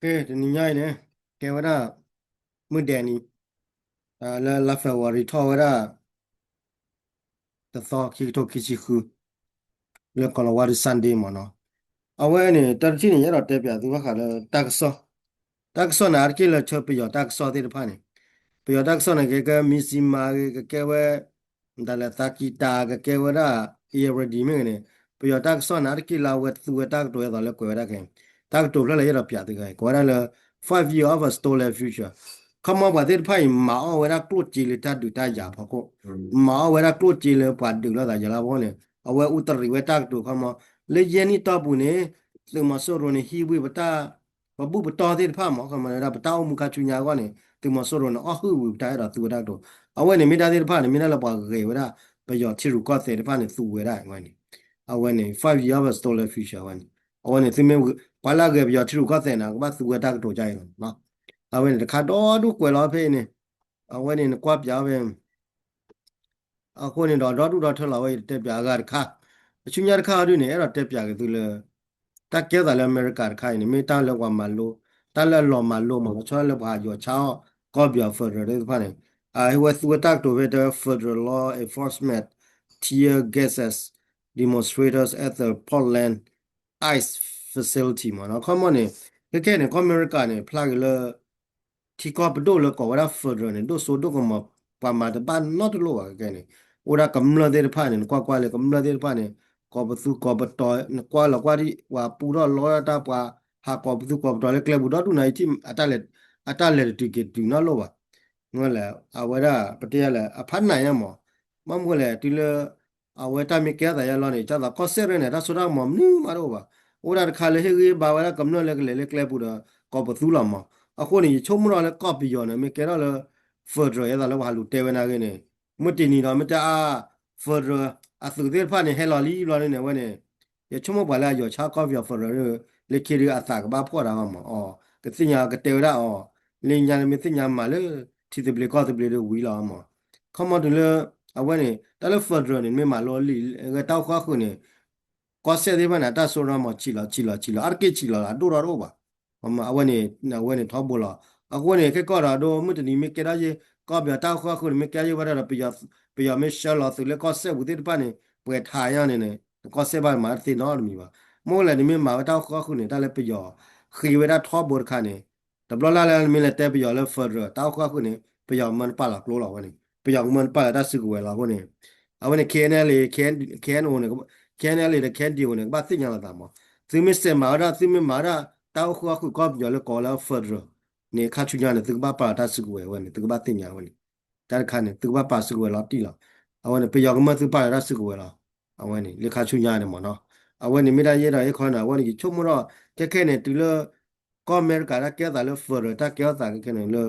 ကဲ တနံၤညါအံၤန့ၣ် ကဲဝဲဒၣ် မုၢ်ဒဲးနံၤ လၢလါ February ထီၣ်ဝဲဒၣ် တသီ ခံကထိခံဆံဃု လၢကီၤလၤဝါဒုး Sunday မ့ၢ်နီၤ. အဝဲန့ၣ် တၢ်တထံၣ်န့ၣ် ယအဲၣ်ဒိးတဲပၠးသုဘၣ်ဃးလၢတၢ်ကစီၣ်, တၢ်ကစီၣ်န့ၣ် အါတက့ၢ်လၢဆၢပယီၤတၢ်ကစီၣ်သ့ၣ်တဖၣ်န့ၣ်, ပယီၤတၢ်ကစီၣ်န့ၣ် ကကဲ မံစံမါဂ့ၤ ကကဲဝဲ မတၤလဲၣ် သးကံၢ်တၢ် ကကဲဝဲဒၣ် Irrawaddy မ့ၢ်ဂ့ၤန့ၣ်, ပယီၤတၢ်ကစီၣ်န့ၣ် အါတက့ၢ်လၢအဝဲသူဝဲတၢ်ကတိၤအသိးလၢကွဲးဝဲဒၣ်ခဲအံၤ, တၢ်ကတိၤဖျၢၣ်လၢ ယအဲၣ်ဒိးပၠးသုခဲအံၤ ကိးဝဲဒၣ်လၢ five year of a stolen future. ခီမီပှၤသ့ၣ်တဖၣ်အံၤ မၤအီၣ်ဝဲဒၣ်ကျိၣ်စ့လၢတၢ်ဒုးတၢ်ယၤဖီခိၣ်, မၤအီၣ်ဝဲဒၣ်ကျိၣ်စ့လၢပှၤဒုးလိာ်သးယၤလၢဖီခိၣ်န့ၣ် အဝဲအူတရံးဝဲတၢ်ကတိၤခီမီ လၢယဲၢ်နံၣ်တီၢ်ပူၤန့ၣ် သုးမီၤစိရိၤန့ၣ် ဟံးဝံၤပတၢ် ပဘူၣ်ပတီၢ်သ့ၣ်တဖၣ်မ့ၢ် ခီမီဒၣ် ပတၢ်အိၣ်မူခါဆူညါအဂီၢ်န့ၣ် သုးမီၤစိရိၤန့ၣ် အီၣ်ဟုၣ်ဝံၤပတၢ်အဲၣ်ဒိးသူဝဲတၢ်ကတိၤ, အဝဲန့ၣ်မ့ၢ်တၢ်သ့ၣ်တဖၣ်န့ၣ် မ့ၢ်ဒၣ်လၢပှၤဂဲၤဝဲဒၣ် ပယီၤထံရူၢ်ကီၢ်သဲးတဖၣ်န့ၣ် သူဝဲဒၣ်ဝဲန့ၣ်, အဝဲန့ၣ် five year of a stolen future ဝဲန့ၣ်, အဝဲန့ၣ် သုမ့ၢ် ပှၤလၢအဂဲၤပယီၤထံရူၢ်ကီၢ်သဲးန့ၣ် ကဘၣ်သူဝဲတၢ်ကတိၤဒ်အံၤလီၤ. အဝဲန့ၣ်တခါဒီဒူၣ်ကွဲးလီၤဖဲအံၤန့ၣ်, အဝဲန့ၣ်နကွၢ်ပၠးဖဲ အဃိန့ၣ်ဒီး ဒီဒူၣ်ဒီထၢလီၤဝဲ ယတဲပၠးအဂၤတခါ, အဆူညါတခါအီၤဒုန့ၣ် အဲၣ်ဒိးတဲပၠးက့ၤသုလၢ တၢ်ကဲထီၣ်သးလၢအမဲရကၤတခါအံၤန့ၣ် မ့ၢ်တၢ်လၢပှၤမၤလိ, တၢ်လၢအလီၤမၤလိမ့ၢ် လီၤဆီဒၣ်လၢပှၤယီၤဆါအီၣ် ကီၢ်ပယီၤ federal သ့ၣ်တဖၣ်န့ၣ်, အဝဲသူဝဲတၢ်ကတိၤဖဲတဲ federal law enforcement tear gases demonstrators at the Portland ICE facility မ့ၢ်နီၤ. ခီမီန့ၣ် ခဲခဲန့ၣ် ကီၢ်အမဲရကၤန့ၣ် ဖျါက့ၤလၢ ထံကီၢ်ပဒိၣ်လၢကိးဝဲဒၣ် federal န့ၣ် ဒိၣ်စိဒိၣ်ကမီၤ ပှၤမၤတဘၣ်နီတလိၣ်ဘၣ်ခဲခဲန့ၣ်, အိၣ်ဒၣ်ကမျၢၢ်သ့ၣ်တဖၣ်န့ၣ် နကွၢ်ကွၢ်လၢကမျၢၢ်သ့ၣ်တဖၣ်န့ၣ် ကိးပသူကိးပတီၤ နကွၢ်လီၤကွၢ်ဒ် ပှၤပူထီၣ်လီတၢ်ပှၤ ဟးကိးပသူကိးပတီၤလၢကျဲပူၤဒီဒူၣ်န့ၣ် ယထံၣ် အတၢ်လဲၤတတုၤက့ၤတုၤနီတလိၣ်ဘၣ်, မ့ၢ်လဲၣ်အဝဲဒၣ် ပတဲယၤလဲၣ် အဖးနးယါမး, ဘၣ်မနုၤလဲၣ် တုၤလၢ အဝဲတၢ်မ့ၢ်ကဲထီၣ်သးယါလီၤန့ၣ် ဒ်သိးကီၢ်စဲၣ်ရဲၣ်န့ၣ် တၢ်စိတၢ်ကမီၤမနုၤမးတအိၣ်ဘၣ်, အိၣ်ဒၣ်တခါလၢဟ့ၣ်ဂံၢ်ဟ့ၣ်ဘါဝဲဒၣ်ကမျၢၢ်လၢကလဲၤလၢကျဲပူၤဒီး ကိးပသူလီၤမး, အဃိန့ၣ် ယဆိကမိၣ်ထီၣ်လၢကီၢ်ပယီၤန့ၣ် မ့ၢ်ကဲထီၣ်လၢ federal ယဲသိးလၢပှၤဟးလူၤတဲဝဲနာ်ဂ့ၤန့ၣ်, မုၢ်တနံၤဒီးမ့ၢ်တဲအါ federal အသုးသ့ၣ်တဖၣ်န့ၣ် ဟဲလီၤလံဘျီန့ၣ် အဝဲန့ၣ် ယဆိကမိၣ်ပှၤလၢအယီၤဆါကီၢ်ပယီၤ federal လၢခံဒုးအသးကဘၣ်ဖှီၣ်ဒၣ်အီၤမး, အီၤ ကသ့ၣ်ညါကတဲဝဲဒၣ်အီၤ, လၢညါန့ၣ်မ့ၢ်သ့ၣ်ညါမးလၢ ထံသဘျ့ကီၢ်သဘျ့ဒီးဝံၤလီၤမး, ခီမီတုၤလၢ အဝဲန့ၣ် တၢ်လၢ federal န့ၣ် မ့ၢ်မၤလိလံာ်ဂဲၤတၢ်အိၣ်ဃုာ်ဃုာ်န့ၣ် ကီၢ်စဲၣ်သ့ၣ်တဖၣ်န့ၣ် အတၢ်စိတၢ်ကမီၤဆံးလီၤဆံးလီၤဆံးလီၤ အါတက့ၢ်ဆံးလီၤလီၤ အဒိၣ်ထီၣ်တအိၣ်ဘၣ်, အဝဲန့ၣ် အဝဲန့ၣ်ထီဘိလီၤ, အဃိန့ၣ် ခဲကီၢ်ဒီးဒိ မုၢ်တနံၤမ့ၢ်ကဲထီၣ်ယ့ၢ် ကီၢ်ပယီၤတၢ်အိၣ်ဃုာ်ဃုာ်န့ၣ် မ့ၢ်ကဲထီၣ်ယ့ၢ်ဝဲဒၣ်ဒီး ပယီၤမ့ၢ်ဆှၢလီၤသုးလၢကီၢ်စဲၣ်ပူၤသ့ၣ်တဖၣ်န့ၣ် ပှဲၤထးယါန့ၣ်န့ၣ် ကီၢ်စဲၣ်ဘၣ်မၤတသ့နီတမံၤဘၣ်, မ့ၢ်လဲၣ်န့ၣ်မ့ၢ်မၤဝဲတၢ်အိၣ်ဃုာ်ဃုာ်န့ၣ် တၢ်လၢပယီၤဃ့ဝဲဒၣ်ထီဘိတခါန့ၣ် တဘျီလၢ်လၢ်မ့ၢ်လဲၤတဲပယီၤလၢ federal တၢ်အိၣ်ဃုာ်ဃုာ်န့ၣ် ပယီၤမၢနပာ်လီၤကျိလီၤဝဲန့ၣ် ပယီၤကမၢနပာ်လီၤတၢ်စုကဝဲၤလီၤအဃိန့ၣ်, အဝဲန့ၣ် KNLA KNO န့ၣ် KNLA ဒီး KNDO န့ၣ် ကဘၣ်သ့ၣ်ညါလီၤသးမး, သုမ့ၢ်စဲးမၤဝဲဒၣ် သုမ့ၢ်မၤဝဲဒၣ် တၢ်အိၣ်ဃုာ်ဃုာ်ကီၢ်ပယီၤလၢကိးလၢ federal န့ၣ် ခါဆူညါန့ၣ် သုကဘၣ်ပာ်လီၤတၢ်စုကဝဲၤဝဲန့ၣ် သုကဘၣ်သ့ၣ်ညါဝဲန့ၣ်, တၢ်တခါန့ၣ် သုကဘၣ်ပာ်စုကဝဲၤလီၤတံၢ်လီၤ, အဝဲန့ၣ် ပယီၤကမၢသုပာ်လီၤတၢ်စုကဝဲၤလီၤ, အဝဲန့ၣ် လၢခါဆူညါန့ၣ်မးနီၤ, အဝဲန့ၣ်မ့ၢ်ဒၣ်ယဲဒီး အ့ၣ်ခီန့ၣ် အဝဲန့ၣ် ယဆိကမိၣ်ထီၣ် ခဲခဲန့ၣ် တုၤလၢ ကီၢ်အမဲရကၤတၢ်ကဲထီၣ်သးလၢ federal တၢ်ကဲထီၣ်သးခဲခဲန့ၣ်လၢ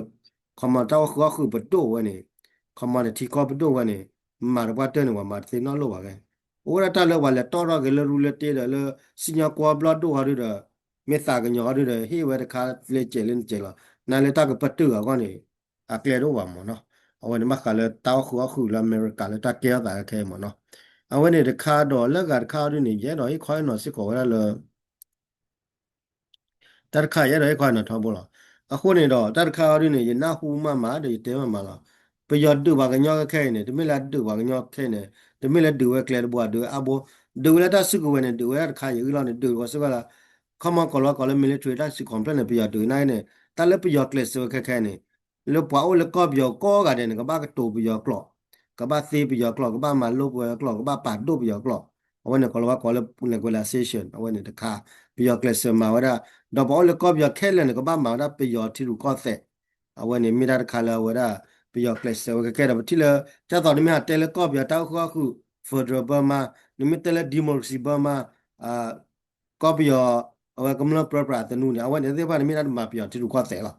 ခီမီတၢ်အိၣ်ဃုာ်ဃုာ်ပဒိၣ်ဝဲန့ၣ်, ခီမီန့ၣ်ထံကီၢ်ပဒိၣ်ဝဲန့ၣ် မၤတပှၢ်တၢၢ်န့ၣ် ပှၤမၤတသ့နီတလိၣ်ဘၣ်ခဲ, အိၣ်ဝဲဒၣ်တၢ်လၢပှၤလဲၤတီၣ်ထီၣ်က့ၤလၢရူလၢတ့ဒီးလၢ စံၣ်ညီၣ်ကွီၢ်ဘျီၣ်ဒိၣ်အီၤဒုဒီး မ့ၢ်သးကညီၤအီၤဒုဒီး ဟ့ၣ်ဝဲတခါလၢကဲးလၢနကဲးလီၤ, နၤလၢတၢ်ကပတုာ်အဂီၢ်န့ၣ် အကျဲတအိၣ်ဘၣ်မးနီၤ, အဝဲန့ၣ်ဘၣ်ဃးလၢတၢ်အိၣ်ဃုာ်အီၣ်ဃုာ်လၢအမဲရကၤလၢတၢ်ကဲထီၣ်သးခဲခဲမးနီၤ, အဝဲန့ၣ်တခါဒီးလၢအဂၤတခါအီၤဒုန့ၣ် ယအဲၣ်ဒိးဟ့ၣ်ခီဟ့ၣ်နီၤစ့ၢ်ကီးဝဲဒၣ်လၢ တၢ်တခါယအဲၣ်ဒိးဟ့ၣ်ခီဟ့ၣ်နီၤထီဘိလီၤ, အဃိန့ၣ်ဒီး တၢ်တခါအီၤဒုန့ၣ် ယနၢ်ဟူမးမးဒီးယတဲမးမးလီၤ, ပယီၤဒုးပှၤကညီခဲခဲအံၤန့ၣ် တမ့ၢ်လၢဒုးပှၤကညီခဲခဲအံၤန့ၣ် တမ့ၢ်လၢဒုးဝဲကျဲတဘိ ဒုးဝဲအါဘိ, ဒုးဝဲလၢတၢ်စုကဝဲၤန့ၣ် ဒုးဝဲဒၣ်တခါယအုၣ်လီၤန့ၣ် ဒုးဝဲစ့ၢ်ကီးလၢ ခီမီကိးလီၤကိးလၢ military တၢ်စု complain န့ၣ် ပယီၤဒုးနာ်က့န့ၣ် တၢ်လၢပယီၤကျဲးစၢးဝဲခဲခဲန့ၣ် လၢပှၤအိၣ်လၢကီၢ်ပယီၤကိးဂၤဒဲးန့ၣ် ကဘၣ်ကတိၤပယီၤကျိာ်, ကဘၣ်သ့ပယီၤကျိာ် ကဘၣ်မၤလိပယီၤကျိာ် ကဘၣ်ပာ်ဒိၣ်ပယီၤကျိာ်, အဝဲန့ၣ်ကိးလီၤဝဲကိးလၢ lingualization အဝဲန့ၣ်တခါ ပယီၤကျဲးစၢးမၤဝဲဒၣ်, ဒီးပှၤအိၣ်လၢကီၢ်ပယီၤခဲလၢာ်န့ၣ် ကဘၣ်မၤဝဲဒၣ်ပယီၤထံရူၢ်ကီၢ်သဲး, အဝဲန့ၣ်မ့ၢ်ဒၣ်တခါလၢအဝဲဒၣ် ပယီၤကျဲးစၢးဝဲခဲခဲဒီး ပထံၣ်လၢ ဒ်သိးနမ့ၢ်ဟးတဲလၢကီၢ်ပယီၤတၢ်အိၣ်ဃုာ်အီၣ်ဃုာ် federal Burma, နမ့ၢ်တဲလၢ democracy Burma ကီၢ်ပယီၤ အဝဲကမျၢၢ်ပြၢပြးသနူန့ၣ် အဝဲန့ၣ်သ့ၣ်တဖၣ်န့ၣ်မ့ၢ်ဒၣ်တမၤပယီၤထံရူၢ်ကီၢ်သဲးလီၤ.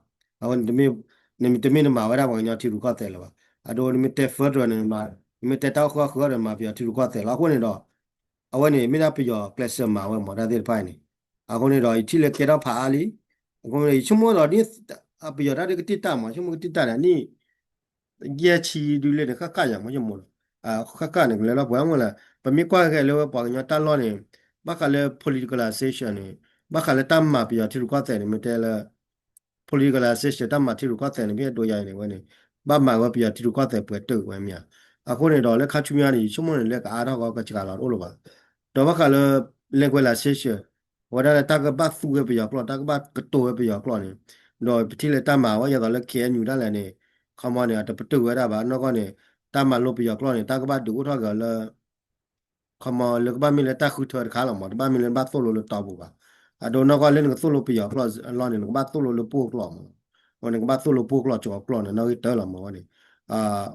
အဝဲန့ၣ် တမ့ၢ်နမၤဝဲဒၣ်ပှၤကညီထံရူၢ်ကီၢ်သဲးလၢၤဘၣ်. အဒိ နမ့ၢ်တဲ federal န့ၣ် နမ့ၢ်တဲတၢ်အိၣ်ဃုာ်အီၣ်ဃုာ်ဒီးမၤပယီၤထံရူၢ်ကီၢ်သဲးလီၤ. အဃိန့ၣ်ဒီး အဝဲန့ၣ်မ့ၢ်ဒၣ်ပယီၤကျဲးစၢးမၤဝဲမးတၢ်သ့ၣ်တဖၣ်အံၤန့ၣ်. အဃိန့ၣ်ဒီး ယထံၣ်လၢကဲထီၣ်ဖးအါလံ. အဃိန့ၣ်ဒီး ယဆိကမိၣ်ဒီး ပယီၤတၢ်ဒုးကတံၢ်တၢ်မး ဆိကမိၣ်ကတံၢ်တၢ်န့ၣ် နံၣ် ယဲၢ်ဆံဒုလၢန့ၣ် ဃၣ်ဃၣ်ယၤမး ယမိၢ်လီၤ. ဃၣ်ဃၣ်န့ၣ် ကလဲၤလီၤပှဲၤမးလၢ ပမ့ၢ်ကွၢ်ခဲလၢပှၤကညီတၢ်လီၢ်န့ၣ် ဘၣ်ဃးလၢ politicalization န့ၣ် ဘၣ်ဃးလၢတၢ်မၤပယီၤထံရူၢ်ကီၢ်သဲးန့ၣ် မ့ၢ်တဲလၢ politicalization တၢ်မၤထံရူၢ်ကီၢ်သဲးန့ၣ် ဖဲအဒိယၤအံၤန့ၣ်ဝဲန့ၣ် ဘၣ်မၤဝဲပယီၤထံရူၢ်ကီၢ်သဲးပှဲၤတုာ်ဝဲမ့ၢ်ဧါ. အဃိန့ၣ်ဒီးလၢခါဆူညါန့ၣ် ယဆိကမိၣ်န့ၣ် လၢကအါထီၣ်ဂီၤကစှၤလီၤတအိၣ်လၢၤဘၣ်. ဒီးဘၣ်ဃးလၢ language လၢ session အဝဲဒၣ်လၢတၢ်ကဘၣ်သူဝဲပယီၤကျိာ် တၢ်ကဘၣ်ကတိၤဝဲပယီၤကျိာ်န့ၣ် ဒီးပထံၣ်လၢတၢ်မၤဝဲ ယသးလၢ K N U ဒၣ်လဲာ်န့ၣ် ခီမီန့ၣ် အတပတုာ်ဝဲဒၣ်ဘၣ် နီၢ်ကီၢ်န့ၣ် တၢ်မၤလိပယီၤကျိာ်န့ၣ် တၢ်ကဘၣ်ဒုးအိၣ်ထီၣ်က့ၤအီၤလၢ ခီမီလၢကဘၣ်မ့ၢ်လၢတၢ်ဃုထၢတခါလီၤမး တဘၣ်မ့ၢ်လၢနဘၣ်သိၣ်လိလၢတီပူၤဘၣ်. အဒိနီၢ်ကီၢ်လၢနကသိၣ်လိပယီၤကျိာ်အလီၢ်န့ၣ် နကဘၣ်သိၣ်လိလၢပှိၢ်ကျိာ်မး အဝဲန့ၣ် ကဘၣ်သိၣ်လိပှိၢ်ကျိာ်ကၠီၤကျိာ်န့ၣ် နီၣ်ဂံၢ်တၢလီၤမးဝဲန့ၣ်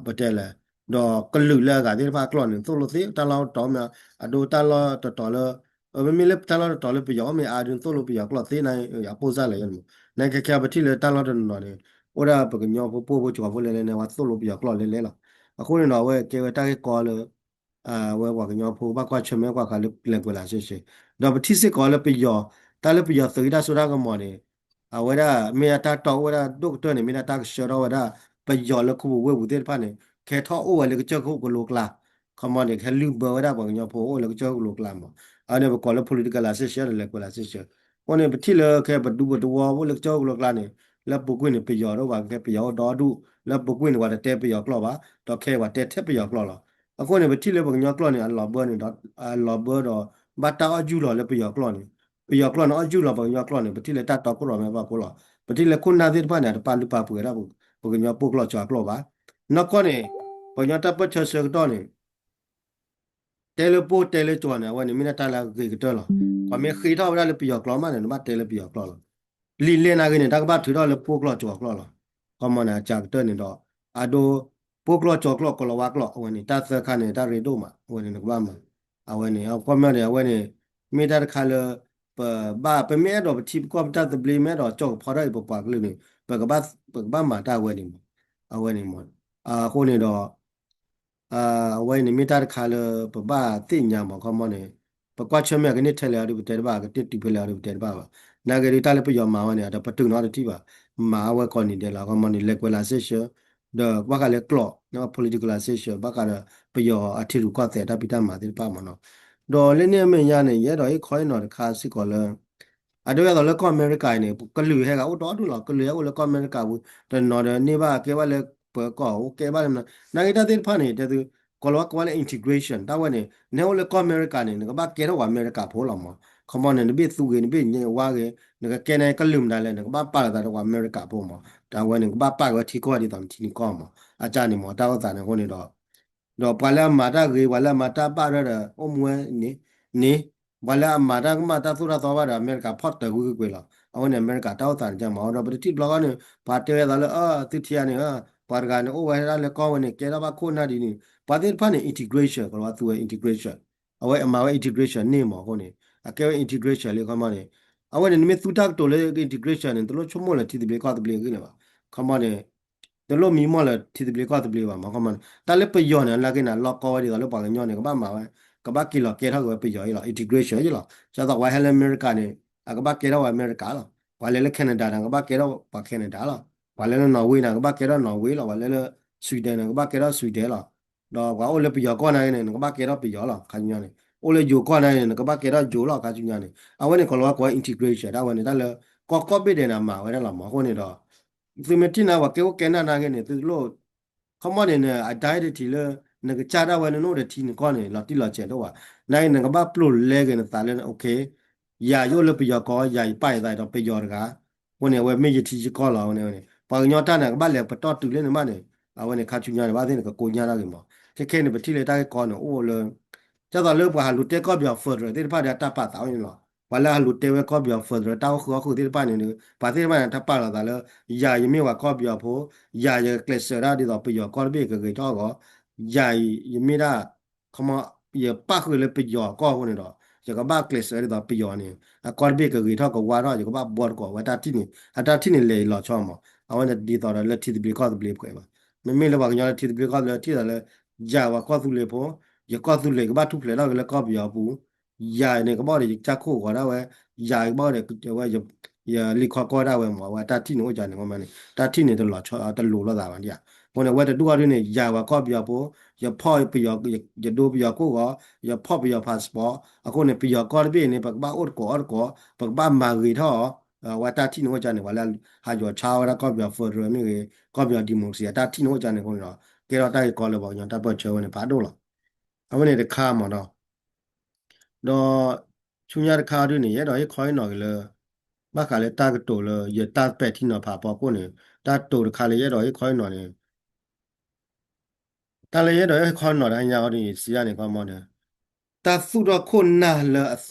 ပတဲလဲၣ် ဒီးကလုာ်လၢအဂၤသ့ၣ်တဖၣ်ကျိာ်န့ၣ် သိၣ်လိသ့တၢ်လီၢ်တတီၤမ့ၢ် အဒိတၢ်လီၢ်တတီၤလၢ အမ့မ့ၢ်လၢတၢ်လီၢ်တတီၤလၢပယီၤအီၣ်မ့ၢ်အါဒုးသိၣ်လိပယီၤကျိာ်သ့န့ၣ် အပိၢ်စၢ်လဲၣ်ယဲန့ၣ်မး နခဲခဲပထံၣ်လၢတၢ်လီၢ်တနီၤန့ၣ် အိၣ်ဒၣ်ပကညီဖိပှိၢ်ဖိကၠီၤဖိလဲၣ်လဲၣ်န့ၣ် ဝဲသိၣ်လိပယီၤကျိာ်လဲၣ်လဲၣ်လီၤ. အဃိန့ၣ်ဒီးအဝဲကဲဝဲတၢ်ဂ့ၢ်ကီလၢ ဝဲပှၤကညီဖိဘၣ်ကွၢ်ဆၢၣ်မဲာ်ကွၢ်ဃာ်လၢ language လၢ session ဒီးပထံၣ်စ့ၢ်ကီးလၢပယီၤ တၢ်လၢပယီၤသုးဟံးတၢ်စိတၢ်ကမီၤန့ၣ် အဝဲဒၣ်မ့ၢ်ဒၣ်တၢ်တီအိၣ်ဝဲဒၣ်ဒိၣ်ကတၢၢ်န့ၣ် မ့ၢ်ဒၣ်တၢ်ကဆှၢထီၣ်ဝဲဒၣ် ပယီၤလၢခူပူၤဝ့ၢ်ပူၤသ့ၣ်တဖၣ်န့ၣ် ကဟဲထီၣ်အိၣ်ဝဲလၢကစၢၢ်ခိၣ်ကလိကျါ ခီမီန့ၣ် ကဟဲလုၢ်ဘၢဝဲဒၣ်ပှၤကညီဖိအိၣ်လၢကစၢၢ်ခိၣ်ကလိကျါမး အဝဲန့ၣ်ပကိးလၢ politicalization ဒီး language လၢ session အဃိန့ၣ် ပထံၣ်လၢခဲပဒူပတဝီအိၣ်လၢကစၢၢ်ခိၣ်ကလိကျါန့ၣ် လၢပူၤကွံာ်န့ၣ် ပယီၤဒိၣ်ဘၣ် ခဲပယီၤအိၣ်ဒီဒူၣ် လၢပူၤကွံာ်န့ၣ် ပှၤတတဲပယီၤကျိာ်ဘၣ် ဒီးခဲအံၤပှၤတဲထဲပယီၤကျိာ်လီၤ. အဃိန့ၣ် ပထံၣ်လၢပှၤကညီကျိာ်န့ၣ် အလီၤဘၢန့ၣ်ဒီး အလီၤဘၢဒီး ဘၣ်တၢ်အီၣ်ယူၢ်လီၤလၢပယီၤကျိာ်န့ၣ် ပယီၤကျိာ်န့ၣ် အီၣ်ယူၢ်လီၤပှၤကညီကျိာ်န့ၣ် ပထံၣ်လၢတၢ်တီခိၣ်ရိၣ်မဲဘၣ်ဖိလီၤ. ပထံၣ်လၢခိၣ်နၢ်သ့ၣ်တဖၣ်န့ၣ် အတပာ်လုၢ်ပာ်ပှ့ၤဒၣ် ပှၤကညီပိာ်ကျိာ်ကၠီၤကျိာ်ဘၣ်. နီၢ်ကီၢ်န့ၣ် ပှၤကညီတၢ်ပၢၢ်ဆၢဆၢကတီၢ်န့ၣ် တဲလၢပိၢ်တဲလၢကၠီၤန့ၣ် အဝဲန့ၣ်မ့ၢ်ဒၣ်တၢ်လၢအဂ့ၤကတၢၢ်လီၤ. ပှၤမ့ၢ်ဃ့ထီၣ်ဝဲဒၣ်လၢပယီၤကျိာ်မးန့ၣ် နဘၣ်တဲလၢပယီၤကျိာ်လီၤ. လံာ်လဲၢ်နာ်ဂ့ၤန့ၣ် တၢ်ကဘၣ်ထုးထီၣ်လၢပိာ်ကျိာ်ကၠီၤကျိာ်လီၤ. ခီမီန့ၣ် အစှၤကတၢၢ်န့ၣ်ဒီး အဒိ ပိာ်ကျိာ်ကၠီၤကျိာ်ကီၤလၤဝါကျိာ် အဝဲန့ၣ် တၢ်သၢခါန့ၣ် တၢ်ရ့ဒိၣ်မး အဝဲန့ၣ် နကဘၣ်မၤ အဝဲန့ၣ် အခီပညီန့ၣ် အဝဲန့ၣ် မ့ၢ်တၢ်တခါလၢ ပဘၣ် ပမ့ၢ်အဲၣ်ဒိးပထံပကီၢ်ပတၢ်သဘျ့ မ့ၢ်အဲၣ်ဒိးကၠီၣ်ကဖီထီၣ်အံၤ ပပှၤကလုာ်န့ၣ် ပကဘၣ် ပကဘၣ်မၤတၢ်အဝဲန့ၣ်မး အဝဲန့ၣ်မး အဃိန့ၣ်ဒီး အဝဲန့ၣ်မ့ၢ်တၢ်တခါလၢပဘၣ်သ့ၣ်ညါမး ခီမီန့ၣ် ပကွၢ်ဆၢၢ်မဲာ်ကန့ၢ်ထဲလဲၣ်အီၤဒီးပတဲတဘၣ် ကန့ၢ်တုၤဖဲလဲၣ်အီၤဒီးပတဲတဘၣ်ဘၣ်. နာ်ဂ့ၤဒုးတၢ်လၢပယီၤမၤဝဲန့ၣ် အတပတုာ်နီတထံၣ်ဘၣ်. မၤအဝဲကိးနံၤဒဲးလီၤ ခီမီန့ၣ် language လၢ session ဒီးဘၣ်ဃးလၢကျိာ် politicalization ဘၣ်ဃးဒီးပယီၤအထံရူၢ်ကီၢ်သဲးတၢ်ဖံးတၢ်မၤသ့ၣ်တဖၣ်မးနီၤ. ဒီးလၢန့ၣ်အမဲာ်ညါန့ၣ် ယအဲၣ်ဒိးဟ့ၣ်ခီဟ့ၣ်နီၤတခါစ့ၢ်ကီးလၢ အဒိဒ်သိးလၢကီၢ်အမဲရကၤအံၤန့ၣ် ကလုာ်ဟဲဂၤအိၣ်ဒီဒူၣ်လီၤ. ကလုာ်ဟဲအိၣ်လၢကီၢ်အမဲရကၤပူၤ တနီၤဒီးန့ၢ်ဘၣ်ကဲဘၣ်လၢပၢၤကီၢ် အိၣ်ကဲဘၣ်လၢ နာ်ဂ့ၤတၢ်သ့ၣ်တဖၣ်န့ၣ် တဲသု ကိးလီၤဝဲကိးဝဲလၢ integration တၢ်ဝဲန့ၣ် နဟဲအိၣ်လၢကီၢ်အမဲရကၤန့ၣ် နကဘၣ်ကဲထီၣ်ပှၤအမဲရကၤဖိလီၤမး. ခီမီန့ၣ် နဘ့ၣ်သူဂ့ၤ နဘ့ၣ်ညါဝါဂ့ၤ နကကဲန့ၢ်ကလုာ်မတၤလဲၣ် နကဘၣ်ပာ်လီၤသးဒီးပှၤအမဲရကၤဖိမး. တၢ်ဝဲန့ၣ် နကဘၣ်ပာ်က့ၤဝဲထံကီၢ်ဒ်သိးနထံနကီၢ်မး. အကၢ်န့ၣ်မး တၢ်အိၣ်သးန့ၣ်အဃိန့ၣ်ဒီး ဒီးပှၤလၢအမၤတၢ်ဂ့ၤ ပှၤလၢအမၤတၢ်ဘၣ်ရၢဒီး အိၣ်မူဝဲန့ၣ် န့ၣ် ပှၤလၢအမၤတၢ်ကမၣ်တၢ်သိၣ်တၢ်သီဘၣ်ဒီး အမဲရကၤဖီၣ်တၢၤကွံာ်ကွံာ်လီၤ. အဝဲန့ၣ် အမဲရကၤတၢ်အိၣ်သးန့ၣ်မး ဒီးပတထံၣ်တဘျီဃီန့ၣ် ပှၤတဲဝဲသးလၢ အၢ သုထံဂၤန့ၣ် ပှၤတဂၤန့ၣ် အိၣ်ဝဲဒၣ်လၢကီၢ်ဝဲန့ၣ် ကဲထီၣ်ဘၣ်ခိၣ်နၢ်ဒ်န့ၣ် ပှၤသ့ၣ်တဖၣ်န့ၣ် integration ကလီၤဝဲသူဝဲ integration အဝဲအမၤဝဲ integration န့ၢ်မးအဃိန့ၣ် အကဲဝဲ integration လံ ခီမီန့ၣ် အဝဲန့ၣ် နမ့ၢ်သူတၢ်ကတိၤလၢ integration န့ၣ် တလိၣ်ဆိကမိၣ်လၢထံသဘျ့ကီၢ်သဘျ့အဂ့ၢ်လၢၤဘၣ်. ခီမီန့ၣ် တလိၣ်မံမီၢ်လၢထံသဘျ့ကီၢ်သဘျ့ဘၣ်မး ခီမီန့ၣ် တၢ်လၢပယီၤန့ၣ် နာ်ဂ့ၤန့ၣ် လီၢ်ကီဝဲဒ်သိးလၢပှၤကညီန့ၣ် ကဘၣ်မၤဝဲ ကဘၣ်က့ၤလီၤကဲထီၣ်က့ၤဝဲပယီၤအံၤလီၤ integration အံၤလီၤ. ဒ်သိးပှၤဟဲလၢအမဲရကၤန့ၣ် အကဘၣ်ကဲထီၣ်ဝဲအမဲရကၤလီၤ. ပှၤလဲၤလၢ Canada န့ၣ် ကဘၣ်ကဲထီၣ်ပှၤ Canada လီၤ. ပှၤလဲၤလၢ Norway န့ၣ် ကဘၣ်ကဲထီၣ် Norway လီၤ. ပှၤလဲၤလၢ Sweden န့ၣ် ကဘၣ်ကဲထီၣ် Sweden လီၤ. ဒီးပှၤအိၣ်လၢပယီၤကီၢ်နာ်ဂ့ၤန့ၣ် နကဘၣ်ကဲထီၣ်ပယီၤလီၤ ခါဆူညါန့ၣ် အိၣ်လၢယိၤကီၢ်နာ်ဂ့ၤန့ၣ် နကဘၣ်ကဲထီၣ်ယိၤလီၤ ခါဆူညါန့ၣ် အဝဲန့ၣ် ကီၤလၤဝါကိးဝဲ integration တၢ်ဝဲန့ၣ် တၢ်လၢ ကီၢ်ကိးဘ့ၣ်ဒဲးန့ၣ် အမၤဝဲဒၣ်လီၤမး အဃိန့ၣ်ဒီး သုမ့ၢ်ထံၣ်န့ၣ် ပှၤကဲအိၣ်ကဲနၢ်နာ်ဂ့ၤန့ၣ် သုတလိၣ် ခီမီန့ၣ် identity လၢ နကစၢ်ဒၣ်ဝဲ နအိၣ်ဒီးထံနကီၢ်န့ၣ် လီၤတံၢ်လီၤဆဲးဒိၣ်ဘၣ်. နာ်ဂ့ၤ နကဘၣ်ပျိာ်လဲက့ၤနသးလၢ okay ယၤယအိၣ်လၢပယီၤကီၢ် ယၤယပာ်ယသးဒီးပယီၤတဂၤ အဃိန့ၣ် အဝဲမ့ၢ်ယထံယကီၢ်လီၤ အဝဲန့ၣ် ပှၤကညီတၢ်န့ၣ် ကဘၣ်လဲၤပတီၢ်တုၤလၢန့ၣ်မးန့ၣ် အဝဲန့ၣ် ခါဆူညါန့ၣ် ဘၣ်သ့ၣ်န့ၣ် ကကိညၢ်ထီၣ်က့ၤမး ခဲခဲန့ၣ် ပထံၣ်လၢတၢ်ဂ့ၢ်ကီန့ၣ် အိၣ်လၢ ဒ်သိးလၢပှၤဟးလူၤတဲကီၢ်ပယီၤ federal သ့ၣ်တဖၣ်ဒီး တၢ်ပာ်သးဝဲန့ၣ်လီၤ. ပှၤလၢအဟးလူၤတဲဝဲကီၢ်ပယီၤ federal တၢ်အိၣ်ဃုာ်အီၣ်ဃုာ်သ့ၣ်တဖၣ်န့ၣ် ပှၤသ့ၣ်တဖၣ်န့ၣ် တၢ်ပာ်လီၤသးလၢ ယၤယမ့ၢ်ပှၤကီၢ်ပယီၤဖိ ယၤယကကျဲးစၢးဒၣ်ဒ်သိးပယီၤကီၢ်တဘ့ၣ်ကဂ့ၤထီၣ်အဂီၢ် ယၤအံၤ ယမ့ၢ်ဒၣ် ခီမီ ယပၣ်ဃုာ်လၢပယီၤအကီၢ်အဃိန့ၣ်ဒီး ယကဘၣ်ကျဲးစၢးဒ်သိးပယီၤန့ၣ် အကီၢ်တဘ့ၣ်ကဂ့ၤထီၣ်ကဝါထီၣ် ယကဘၣ်ဘှီသကိးဝဲတၢ်ထံၣ်န့ၣ် အတၢ်ထံၣ်န့ၣ်လဲၤအံၤလီၤဆီမး အဝဲန့ၣ်ဒ်သိးဒီးလၢထံသဘျ့ကီၢ်သဘျ့ပှဲၤဘၣ်. မ့မ့ၢ်လၢပှၤကညီလၢထံသဘျ့ကီၢ်သဘျ့ထံၣ်သးလၢ ယၤပှၤကီၢ်သူလ့ၤဖိ ယကီၢ်သူလ့ၤကဘၣ်ထူၣ်ဖျဲးထီၣ်က့ၤလၢကီၢ်ပယီၤအပူၤ ယၤန့ၣ် ကဘၣ်အိၣ်ဒီးယကစၢ်ခိၣ်ဂီၤဒၣ်ဝဲ ယၤကဘၣ်အိၣ်ဒီးဝဲ ယလံာ်ခီကီၢ်ဒၣ်ဝဲမး အဝဲတၢ်ထံၣ်န့ၣ်အိၣ်ယၤန့ၣ် ခီမီန့ၣ် တၢ်ထံၣ်န့ၣ်တလီၤဆီ တလိၤလိာ်သးဘၣ်ဒ်ယၤ အဃိန့ၣ် အဝဲတဒူၣ်အီၤဒ်န့ၣ် ယၤပှၤကီၢ်ပယီၤဖိ ယဖီၣ်ပယီၤ ယဒိပယီၤခိၣ်ဂီၤ ယဖီၣ်ပယီၤ passport အဃိန့ၣ် ပယီၤကီၢ်တဘ့ၣ်န့ၣ် ပကဘၣ်အိၣ်သကိးအီၣ်သကိး ပကဘၣ်မၤဂ့ၤထီၣ်အီၤ အဝဲတၢ်ထံၣ်န့ၣ်အိၣ်ကန့ၣ် ပှၤလၢဟးယီၤဆါဝဲဒၣ်ကီၢ်ပယီၤ federal မ့ၢ်ဂ့ၤ ကီၢ်ပယီၤ democracy အတၢ်ထံၣ်န့ၣ်အိၣ်ကန့ၣ်အဃိန့ၣ်ဒီး ကဲထီၣ်တၢ်ဂ့ၢ်ကီလၢပှၤကညီတၢ်ပၢၢ်ဆၢဝဲန့ၣ် ဖးဒိၣ်လီၤ. အဝဲန့ၣ်တခါမ့ၢ်နီၤ ဒီးဆူညါတခါဒုန့ၣ် ယအဲၣ်ဒိးဟ့ၣ်ခီဟ့ၣ်နီၤက့ၤလၢ ဘၣ်ဃးလၢတၢ်ကတိၤလၢယတၢ်ပဲာ်ထံနီၤဖးအဖီခိၣ်န့ၣ် တၢ်ကတိၤတခါလၢယအဲၣ်ဒိးဟ့ၣ်ခီဟ့ၣ်နီၤန့ၣ် တၢ်လၢယအဲၣ်ဒိးဟ့ၣ်ခီဟ့ၣ်နီၤတဟါညါအီၤဒ်န့ၣ် စံးယါန့ၣ် ခီမီန့ၣ် တၢ်သူၣ်ထီၣ်ခိၣ်နၢ်လၢအသီ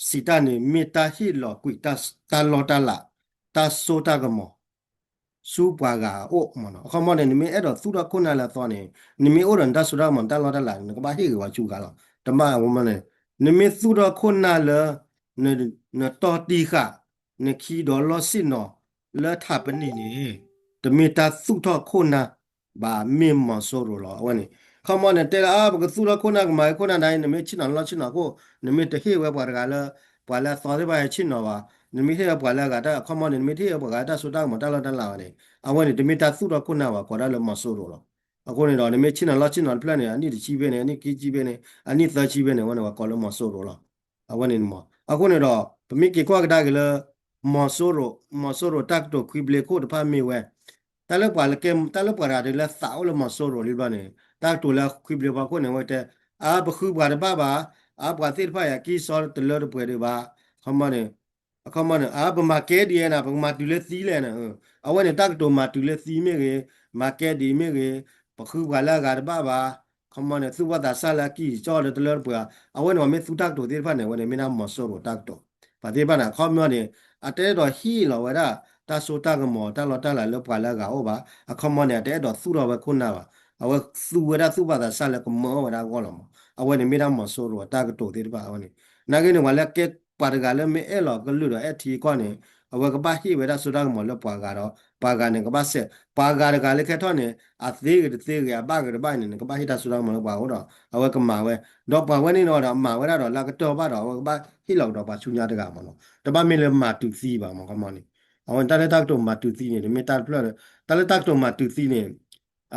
စံးတၢ်န့ၣ် မ့ၢ်တၢ်ဟ့ၣ်လီၤကွံာ်တၢ်လီတၢ်လး တၢ်စိတၢ်ကမီၤ ဆူပှၤဂၤအအိၣ်မ့ၢ်နီၤ. အခီမီန့ၣ် နမ့ၢ်အဲၣ်ဒိးသူၣ်ထီၣ်ခိၣ်နၢ်လၢအသီန့ၣ် နမ့ၢ်အိၣ်ဒီးနတၢ်စိတၢ်ကမီၤ နတၢ်လီတၢ်လးန့ၣ် နကဘၣ်ဟ့ၣ်ဂ့ၤဝဲဆူဂၤလီၤ. တမ့ၢ်အမီန့ၣ် နမ့ၢ်သူၣ်ထီၣ်ခိၣ်နၢ်လၢ နတီၢ်တံၢ်ဃာ် နခံဒီးလီၢ်ဆ့ၣ်နီၤလၢထးပနံာ်န့ၣ် တမ့ၢ်တၢ်သူၣ်ထီၣ်ခိၣ်နၢ်ဘၣ် မ့ၢ်မီၤစိရိၤလီၤ. အဝဲန့ၣ် ခီမီန့ၣ် တဲလၢအါ ပကသူၣ်ထီၣ်ခိၣ်နၢ် ကမၤဝဲခိၣ်နၢ်ဒ်အံၤ နမ့ၢ်ဆ့ၣ်နီၤလီၢ်ဆ့ၣ်နီၤခိၣ် နမ့ၢ်တဟ့ၣ်ဝဲပှၤတဂၤလၢ ပှၤလၢအသီသ့ၣ်တဖၣ်ဟဲဆ့ၣ်နီၤဘၣ်, နမ့ၢ်ဟ့ၣ်ဝဲပှၤလၢအဂၤတၢ် အခီမီန့ၣ် နမ့ၢ်တဟ့ၣ်ဝဲပှၤဂၤတၢ်စိတၢ်ကမီၤတၢ်လီတၢ်လးဘၣ်န့ၣ် အဝဲန့ၣ် တမ့ၢ်တၢ်သူၣ်ထီၣ်ခိၣ်နၢ်ဘၣ် ကိးဒၣ်လၢမီၤစိရိၤလီၤ. အဃိန့ၣ်ဒီး နမ့ၢ်ဆ့ၣ်နီၤလီၢ်ဆ့ၣ်နီၤတဖျၢၣ်န့ၣ် အနံၣ်တဆံဘ့ၣ်န့ၣ် အနံၣ်ခံဆံဘ့ၣ်န့ၣ် အနံၣ်သၢဆံဘ့ၣ်န့ၣ် အဝဲန့ၣ် ပှၤကိးလၢမီၤစိရိၤလီၤ. အဝဲန့ၣ်မ့ၢ် အဃိန့ၣ်ဒီး ပမ့ၢ်က့ၤကွၢ်ကဒါက့ၤလၢ မီၤစိရိၤ မီၤစိရိၤတၢ်ကတိၤခွံဘျ့ခိၣ်တဖၣ်မ့ၢ်ဝဲ တၢ်လၢပှၤလၢကဲ တၢ်လၢပှၤတဂၤဒ်လၢသးအိၣ်လၢမီၤစိရိၤလံဘျီန့ၣ် တၢ်ကတိၤလၢခွံဘျ့ဖီခိၣ်န့ၣ် အဝဲတဲ အါ ပဃုပှၤတဘၣ်ဘၣ်, အါ ပှၤသ့ၣ်တဖၣ်အံၤ အကံၢ်စီတလၢတပှဲၤဒံးဘၣ်, ခီမီန့ၣ် အခီမီန့ၣ် အါ ပမၤကဲဒ်အံၤနၤ ပကမၤတုၤလၢသံလဲၣ်န့ၣ် အဝဲန့ၣ် တၢ်ကတိၤမၤတုၤလၢသံမ့ၢ်ဂ့ၤ, မၤကဲဒ်အံၤမ့ၢ်ဂ့ၤ, ပဃုပှၤလၢအဂၤတဘၣ်ဘၣ်, ခီမီန့ၣ် သူၣ်ဘီၣ်သးစၢ်လၢအကံၢ်အံၤကၠီဒီးတလၢတပှဲၤဘၣ်, အဝဲန့ၣ် ပှၤမ့ၢ်သူတၢ်ကတိၤသ့ၣ်တဖၣ်န့ၣ် အဝဲန့ၣ်မ့ၢ်ဒၣ်မီၤစိရိၤတၢ်ကတိၤ, ပှၤသ့ၣ်တဖၣ်န့ၣ် အခီမီန့ၣ် အတအဲၣ်ဒိးဟ့ၣ်လီၤဝဲဒၣ် တၢ်စိတၢ်ကမီၤ တၢ်လီတၢ်လးလၢပှၤလၢအဂၤအိၣ်ဘၣ်, အခီမီန့ၣ် အတအဲၣ်ဒိးသူၣ်ထီၣ်ဝဲခိၣ်နၢ်ဘၣ်, အဝဲသူဝဲဒၣ်သူၣ်ဘီၣ်သးစၢ်လၢကမၢအီၣ်ဝဲဒၣ်အဂီၢ်လီၤမး, အဝဲန့ၣ်မ့ၢ်ဒၣ်မီၤစိရိၤအတၢ်ကတိၤသ့ၣ်တဖၣ်အဝဲန့ၣ်, နာ်က့န့ၣ် ပှၤလၢကဲ ပှၤတဂၤလၢမ့ၢ်အဲၣ်လီၤကလုၢ်ဒီးအဲၣ်ထံကီၢ်န့ၣ် အဝဲကဘၣ်ဟ့ၣ်ဝဲဒၣ်စိတၢ်ကမီၤလၢပှၤဂၤဒီး ပှၤဂၤန့ၣ် ကဘၣ်စဲး ပှၤဂၤတဂၤလၢခဲထီၣ်န့ၣ် အသ့ဂ့ၤတသ့ဂ့ၤ အဘၣ်ဂ့ၤတဘၣ်န့ၣ် နကဘၣ်ဟ့ၣ်တၢ်စိတၢ်ကမီၤလၢပှၤအိၣ်ဒီး အဝဲကမၤဝဲ, ဒီးပှၤဝဲန့ၣ်ဒီး မၤဝဲဒၣ်ဒီးလၢအကတၢၢ်ဘၣ်ဒီး အဝဲကဘၣ်ဟ့ၣ်လီၤကဒီးပှၤဆူညါတဂၤမးနီၤ, တဘၣ်မ့ၢ်လၢမၤတုၤသံဘၣ်မး ခီမီန့ၣ်, အဝဲန့ၣ် တၢ်လၢတၢ်ကတိၤမၤတုၤသံန့ၣ် တမ့ၢ်တၢ်တဖျၢၣ်လၢ တၢ်လၢတၢ်ကတိၤမၤတုၤသံန့ၣ်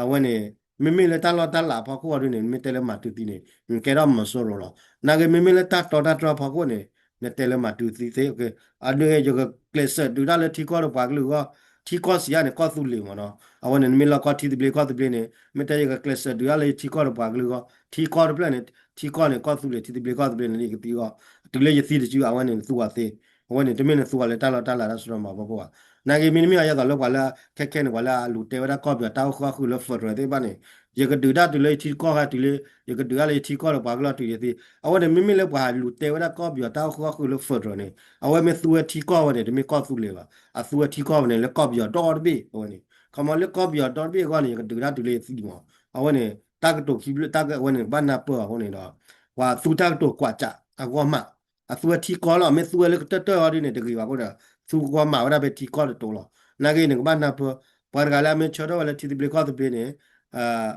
အဝဲန့ၣ် မ့မ့ၢ်လၢတၢ်လီၢ်တၢ်လၤအဖီခိၣ်အီၤဒ်န့ၣ် နမ့ၢ်တဲလၢမၤတုၤသံန့ၣ် နကဲထီၣ်မီၤစိရိၤလီၤ. နာ်က့ မ့မ့ၢ်လၢတၢ်တီတၢ်တြီအဖီခိၣ်န့ၣ် နတဲလၢမၤတုၤသံသ့, အဒိ ယကကျဲးစၢးဒုးတၢ်လၢထံကီၢ်ဒီးပှၤကလုာ်အဂီၢ်, ထံကီၢ်စံးယါန့ၣ် ကီၢ်သူလ့ၤမးနီၤ, အဝဲန့ၣ် နမ့ၢ်လီၢ်ကီၢ်ထံသဘျ့ကီၢ်သဘျ့န့ၣ် မ့ၢ်တဲယကကျဲးစၢးဒုးတၢ်လၢယထံကီၢ်ဒီးပှၤကလုာ်အဂီၢ်, ထံကီၢ်တဖျၢၣ်န့ၣ် ထံကီၢ်န့ၣ် ကီၢ်သူလ့ၤ ထံသဘျ့ကီၢ်သဘျ့န့ၣ် ယကသံအဂီၢ်, တုၤလၢယသံတစု အဝဲန့ၣ် နသူအီၤသ့, အဝဲန့ၣ် တမ့ၢ်နသူအီၤလၢတၢ်လီၢ်တၢ်လၤတၢ်စိတၢ်ကမီၤအဖီခိၣ်ဘၣ်. နာ်က့ မ့တမ့ၢ်အယဲသိးလၢပှၤလၢ ခဲခဲန့ၣ် ပှၤလၢအလူၤတဲဝဲဒၣ်ကီၢ်ပယီၤတၢ်အိၣ်ဃုာ်အီၣ်ဃုာ်လၢ federal သ့ၣ်တဖၣ်န့ၣ် ယကဒုးတၢ်တုၤလၢယထံကီၢ်ဃီတုၤလၢ ယကဒုးတၢ်လၢယထံကီၢ်ဒီးပှၤကလုာ်တုၤယသံ, အဝဲန့ၣ် မ့မ့ၢ်လၢပှၤလူၤတဲဝဲဒၣ်ကီၢ်ပယီၤတၢ်အိၣ်ဃုာ်အီၣ်ဃုာ်လၢ federal န့ၣ် အဝဲမ့ၢ်သူဝဲထံကီၢ်ဝဲန့ၣ် တမ့ၢ်ကီၢ်သူလ့ၤဘၣ်, အသူဝဲထံကီၢ်ဝဲန့ၣ် လၢကီၢ်ပယီၤဒီတဘ့ၣ်အဝဲန့ၣ်, ခီမီလၢကီၢ်ပယီၤဒီတဘ့ၣ်အဂီၢ်န့ၣ် ယကဒုးတၢ်တုၤလၢယသံမး, အဝဲန့ၣ် တၢ်ကတိၤခံဘျ့ တၢ်ကဝဲန့ၣ် ဘၣ်နၢ်ပၢၢ်အဃိန့ၣ်ဒီး ပှၤသူတၢ်ကတိၤကွၢ်စးအဂီၢ်မး, အသူဝဲထံကီၢ်လီၤ, မ့ၢ်သူဝဲလၢကတၢၢ်တၢၢ်အီၤဒ်န့ၣ် တဂ့ၤဘၣ်အဃိဒီး သူကဝီၤမၤဝဲဒၣ်ဖဲထံကီၢ်တတိၤလီၤ. နာ်က့ နကဘၣ်နၢ်ပၢၢ်, ပှၤတဂၤလၢအမ့ၢ်ဆၢထၢၣ်ဝဲလၢထံသဘျ့ကီၢ်သဘျ့န့ၣ်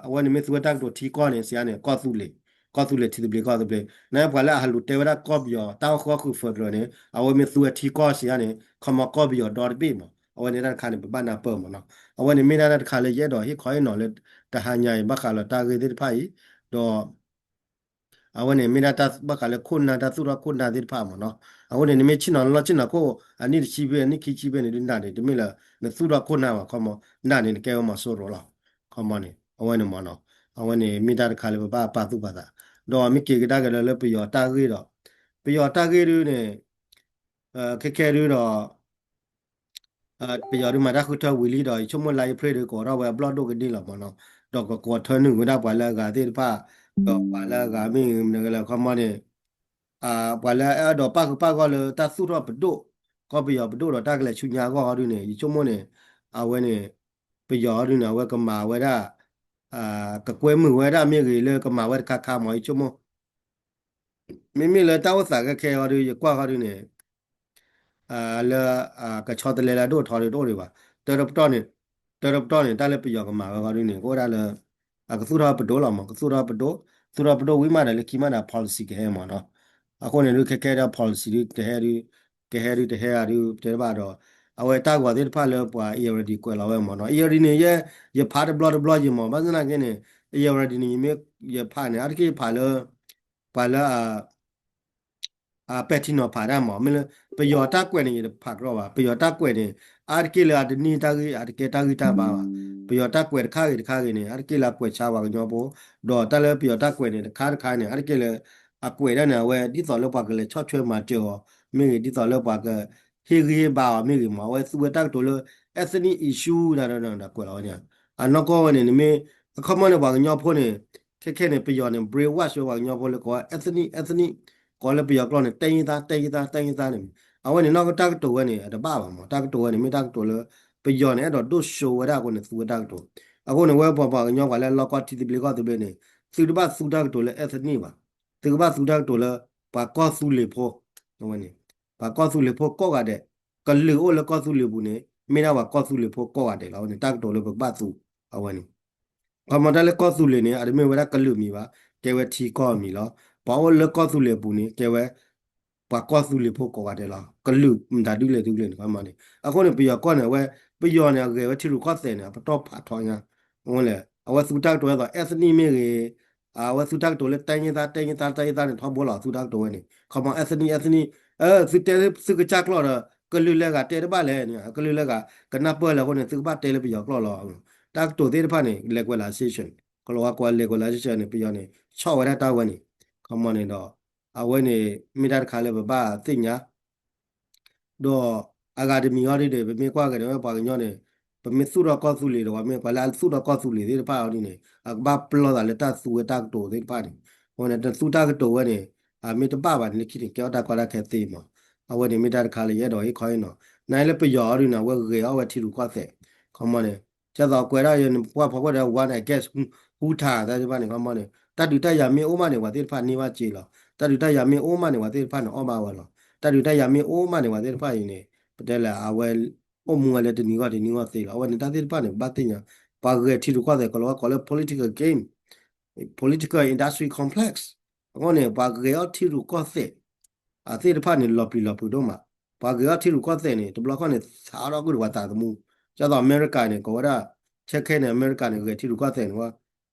အဝဲန့ၣ်မ့ၢ်သူဝဲတၢ်ကတိၤထံကီၢ်န့ၣ် စံးယါန့ၣ် ကီၢ်သူလ့ၤ, ကီၢ်သူလ့ၤထံသဘျ့ကီၢ်သဘျ့, နာ်က့ ပှၤလၢအဟးလူၤတဲဝဲဒၣ်ကီၢ်ပယီၤတၢ်အိၣ်ဃုာ်အီၣ်ဃုာ် federal န့ၣ် အဝဲမ့ၢ်သူဝဲထံကီၢ်စံးယါန့ၣ် ခီမီကီၢ်ပယီၤဒီတဘ့ၣ်မး, အဝဲန့ၣ်တၢ်တခါန့ၣ် ပဘၣ်နၢ်ပၢၢ်မးနီၤ, အဝဲန့ၣ်မ့ၢ်ဒၣ်တၢ်တခါလၢယအဲၣ်ဒိးဟ့ၣ်ခီဟ့ၣ်နီၤလၢ တဟါညါအံၤ ဘၣ်ဃးလီၤတၢ်ဂ့ၢ်သ့ၣ်တဖၣ်အံၤ, ဒီး အဝဲန့ၣ်မ့ၢ်ဒၣ်တၢ်ဘၣ်ဃးလၢခိၣ်နၢ် တၢ်သူၣ်ထီၣ်ခိၣ်နၢ်သ့ၣ်တဖၣ်မးနီၤ, အဃိန့ၣ် နမ့ၢ်ဆ့ၣ်နီၤလီၢ်ဆ့ၣ်နီၤခိၣ် အနံၣ်တဆံဘ့ၣ် အနံၣ်ခံဆံဘ့ၣ်န့ၣ် ဒုးနၢ်န့ၣ် တမ့ၢ်လၢ နသူၣ်ထီၣ်ခိၣ်နၢ်ဘၣ် ခီမီ, နၢ်န့ၣ် နကဲဝဲမီၤစိရိၤလီၤ, ခီမီန့ၣ် အဝဲန့ၣ်မးနီၤ, အဝဲန့ၣ်မ့ၢ်တၢ်တခါလၢပဘၣ်ပာ်သူၣ်ပာ်သး, ဒီးမ့ၢ်က့ၤကဒါက့ၤလၢ လၢပယီၤတၢ်ဂ့ၢ်ဒီး, ပယီၤတၢ်ဂ့ၢ်ဒုးန့ၣ် ခဲခဲဒုးဒီး ပယီၤဒုးမၤတၢ်ဃုထၢဝံၤလံဒီး ယဆိကမိၣ်လါအ့ဖြ့ၣ်ဒုး ကအိးထီၣ်ဝဲအဘျီၣ်ဒိၣ်ကဒံလီၤမးနီၤ, ဒီးကကိးထၢနုာ်ဝဲဒၣ်ပှၤလၢအဂၤသ့ၣ်တဖၣ်, ဒီးပှၤလၢအဂၤမ့ၢ်ဂ့ၤမနုၤဂ့ၤလဲၣ် ခီမီန့ၣ်, ပှၤလၢအအဲၣ်ဒိးပာ်ဃုာ်ပာ်ဂီၢ်လၢတၢ်သူၣ်ထီၣ်ပဒိၣ်, ကီၢ်ပယီၤပဒိၣ်ဒီးတၢ်ကလဲၤဆူညါအဂီၢ်ဟီဒုးန့ၣ် ယဆိကမိၣ်န့ၣ်, အဝဲန့ၣ် ပယီၤဟီဒုးန့ၣ် အဝဲကမၤဝဲဒၣ်, ကကွဲမုာ်ဝဲဒၣ်မ့ၢ်ဂ့ၤလၢကမၤဝဲတခါခါမး ယဆိကမိၣ် မ့မ့ၢ်လၢတၢ်အိၣ်သးခဲခဲဟီဒုး ယကွၢ်ဟီဒုးန့ၣ်, လၢ ကဆီတလဲလၢအဒိၣ်ထီဒုးတအိၣ်ဒံးဘၣ်, တၢတပတီၢ်န့ၣ်, တၢတပတီၢ်န့ၣ် တၢ်လၢပယီၤကမၤဝဲဟီဒုးန့ၣ် ကအိၣ်ဝဲဒၣ်လၢ ကသူၣ်ထီၣ်ပဒိၣ်လီၤမး ကသူၣ်ထီၣ်ပဒိၣ်, သူၣ်ထီၣ်ပဒိၣ်ဝံၤမးဒီး လၢခံမးဒီး policy ကဟဲမးနီၤ, အဃိန့ၣ်ဒုး ခဲခဲဒီး policy ဒုး ကဟဲဒုး, ကဟဲဒုးတဟဲဂၤဒုး တဲတဘၣ်ဒီး, အဝဲတၢ်ဂီၤသ့ၣ်တဖၣ်လၢပှၤ Irrawaddy ကွဲးလီၤဝဲမးနီၤ Irrawaddy န့ၣ် ယဲ ယဖးတဘျီတဘျီယံၤမး ဘၣ်ဆၣ်သနာ်က့န့ၣ် Irrawaddy န့ၣ် ယမ့ၢ်ယဖးန့ၣ် အါတက့ၢ်ယဖးလၢ ပှၤလၢ ပဲာ်ထံနီၤဖးတၢ်မး မ့ၢ်လၢ ပယီၤတၢ်ကွဲးန့ၣ် ယတဖးကြီဘၣ်. ပယီၤတၢ်ကွဲးန့ၣ် အါတက့ၢ်လၢအတန့ၢ်တၢ်ဂ့ၢ် အတကဲတၢ်ဂံၢ်တၢ်ဘါဘၣ်. ပယီၤတၢ်ကွဲးတခါဂ့ၤတခါဂ့ၤန့ၣ် အါတက့ၢ်လၢအကွဲးဆါပှၤကညီဖိ, ဒီးတၢ်လၢပယီၤတၢ်ကွဲးန့ၣ် တခါတခါန့ၣ် အါတက့ၢ်လၢ အကွဲးဒၣ်န့ၣ် အဝဲဒ်သိးလၢပှၤကလဲၤဆီၣ်ထွဲမၤစၢၤအီၤ မ့ၢ်ဂ့ၤ ဒ်သိးလၢပှၤကဟ့ၣ်ဂံၢ်ဟ့ၣ်ဘါအီၤမ့ၢ်ဂ့ၤမး အဝဲသူဝဲတၢ်ကတိၤလၢ ethnic issue တၢ်ဒီးကွဲးလီၤဝဲန့ၣ်, အနီၢ်ကီၢ်ဝဲန့ၣ် နမ့ၢ် အခီပညီန့ၣ် ပှၤကညီဖိန့ၣ် ခဲခဲန့ၣ် ပယီၤန့ၣ် brainwash ဝဲပှၤကညီဖိလၢကိးဝဲ ethnic ethnic ကိးလၢပယီၤကျိာ်န့ၣ် တဲယသါ တဲယသါ တဲယသါန့ၣ်, အဝဲန့ၣ်နီၢ်ကီၢ်တၢ်ကတိၤဝဲန့ၣ် အတဘၣ်ဘၣ်မး တၢ်ကတိၤဝဲန့ၣ် မ့ၢ်တၢ်ကတိၤလၢ ပယီၤန့ၣ် အဲၣ်ဒိးဒိၣ်စိဝဲဒၣ်အဃိန့ၣ် သူဝဲတၢ်ကတိၤ, အဃိန့ၣ် ဝဲပှၤပှၤကညီပှၤလၢအလီၢ်ကီၢ်ထံသဘျ့ကီၢ်သဘျ့န့ၣ် သုတဘၣ်သူတၢ်ကတိၤလၢ ethnic ဘၣ်, သုကဘၣ်သူတၢ်ကတိၤလၢ ပှၤကီၢ်သူလ့ၤဖိ, အဝဲန့ၣ် ပှၤကီၢ်သူလ့ၤဖိကိးဂၤဒဲး, ကလုာ်အိၣ်လၢကီၢ်သူလ့ၤပူၤန့ၣ် မ့ၢ်ဒၣ်ပှၤကီၢ်သူလ့ၤဖိကိးဂၤဒဲးလီၤ. အဝဲန့ၣ် တၢ်ကတိၤလၢပကဘၣ်သူ အဝဲန့ၣ် ခီမီတၢ်လၢကီၢ်သူလ့ၤန့ၣ် အတမ့ၢ်ဝဲဒၣ်ကလုာ်မံၤဘၣ်, ကဲဝဲထံကီၢ်အမံၤလီၤ. ပှၤအိၣ်လၢကီၢ်သူလ့ၤအပူၤန့ၣ် ကဲဝဲ ပှၤကီၢ်သူလ့ၤဖိကိးဂၤဒဲးလီၤ. ကလုာ်မတၤဒုလဲၣ်ဒုလဲၣ်န့ၣ် ခီမီန့ၣ် အဃိန့ၣ် ပယီၤကီၢ်န့ၣ် အဝဲ ပယီၤန့ၣ် အဂဲၤဝဲထံရူၢ်ကီၢ်သဲးန့ၣ် အပတီၢ်ဖးထီညါ, အဝဲလဲၣ် အဝဲသူတၢ်ကတိၤဝဲသိး ethnic မ့ၢ်ဂ့ၤ, အဝဲသူတၢ်ကတိၤလၢ တဲညသါ တဲညသါ တဲညသါန့ၣ် ထီဘိလီၤ သူတၢ်ကတိၤဝဲန့ၣ် ခီမီ ethnic ethnic သုတဲသုကစၢ်ကျိာ်ဒီး ကလုာ်လၢဂၤတဲတဘၣ်လဲၣ်န့ၣ် ကလုာ်လၢဂၤ ကနၢ်ပၢၢ်လၢအဃိန့ၣ် သုကဘၣ်တဲလၢပယီၤကျိာ်လီၤ. တၢ်ကတိၤသ့ၣ်တဖၣ်န့ၣ် လၢ globalization ကလီၤဝါကိးလၢ globalization န့ၣ် ပယီၤန့ၣ် ဆီၣ်ဝဲဒၣ်တၢ်ဝဲန့ၣ် ခီမီန့ၣ်ဒီး အဝဲန့ၣ် မ့ၢ်တၢ်တခါလၢပဘၣ်သ့ၣ်ညါ ဒီးအဂၤတမံၤအီၤဒ်န့ၣ် ပမ့ၢ်ကွၢ်က့ၤန့ၣ် ပှၤကညီန့ၣ် ပမ့ၢ်သူၣ်ထီၣ်ကီၢ်သူလ့ၤဒီး ပှၤမ့ၢ်ပှၤလၢအသူၣ်ထီၣ်ကီၢ်သူလ့ၤသ့ၣ်တဖၣ်အီၤဒ်န့ၣ် အကဘၣ်ပလီၢ်သးလၢတၢ်သူဝဲတၢ်ကတိၤသ့ၣ်တဖၣ်န့ၣ် အဝဲန့ၣ် တသူတၢ်ကတိၤဝဲန့ၣ် အမ့ၢ်တဘၣ်ဘၣ်န့ၣ် လၢခံန့ၣ် ကဲထီၣ်တၢ်ကီတၢ်ခဲသ့မး အဝဲန့ၣ်မ့ၢ်တၢ်တခါလၢယအဲၣ်ဒိးဟ့ၣ်ခီဟ့ၣ်နီၤ နလၢပယီၤအီၤဒ်န့ၣ် အဝဲဂဲၤအီၣ်ဝဲထံရူၢ်ကီၢ်သဲး ခီမီန့ၣ် ကဲသိးကွဲးဒၣ်ယပှၢ်ဖီခိၣ်ဒီး one against who တၢ်သ့ၣ်တဖၣ်န့ၣ် ခီမီန့ၣ် တၢ်ဒုးတၢ်ယၤမ့ၢ်အိၣ်မးန့ၣ် ပှၤသ့ၣ်တဖၣ်န့ၢ်ဘၣ်စ့လီၤ. တၢ်ဒုးတၢ်ယၤမ့ၢ်အိၣ်မးန့ၣ် ပှၤသ့ၣ်တဖၣ်န့ၣ်အီၣ်ဘၣ်ဝဲလီၤ. တၢ်ဒုးတၢ်ယၤမ့ၢ်အိၣ်မးန့ၣ် ပှၤသ့ၣ်တဖၣ်အံၤန့ၣ် ပတဲလၢအဝဲ အိၣ်မူဝဲလၢတနံၤဂီၢ်တနံၤဂီၢ်သ့လီၤ. အဝဲန့ၣ်တၢ်သ့ၣ်တဖၣ်န့ၣ် ပဘၣ်သ့ၣ်ညါ ပှၤဂဲၤထံရူၢ်ကီၢ်သဲး ကလီၤဝဲကိးလၢ political game, political industry complex အဃိန့ၣ် ပှၤဂဲၤအီၣ်ထံရူၢ်ကီၢ်သဲး အသ့ၣ်တဖၣ်န့ၣ် လီၤပျံၤလီၤဖုးဒိၣ်မး, ပှၤဂဲၤအီၣ်ထံရူၢ်ကီၢ်သဲးန့ၣ် တဘျီခီန့ၣ် သးထီၣ်ကွံာ်ဒီးပှၤသးသမူ, ဒ်သိးအမဲရကၤန့ၣ် ကိးဝဲဒၣ် ခဲခဲန့ၣ် အမဲရကၤန့ၣ် ဂဲၤထံရူၢ်ကီၢ်သဲးန့ၣ်ဝဲ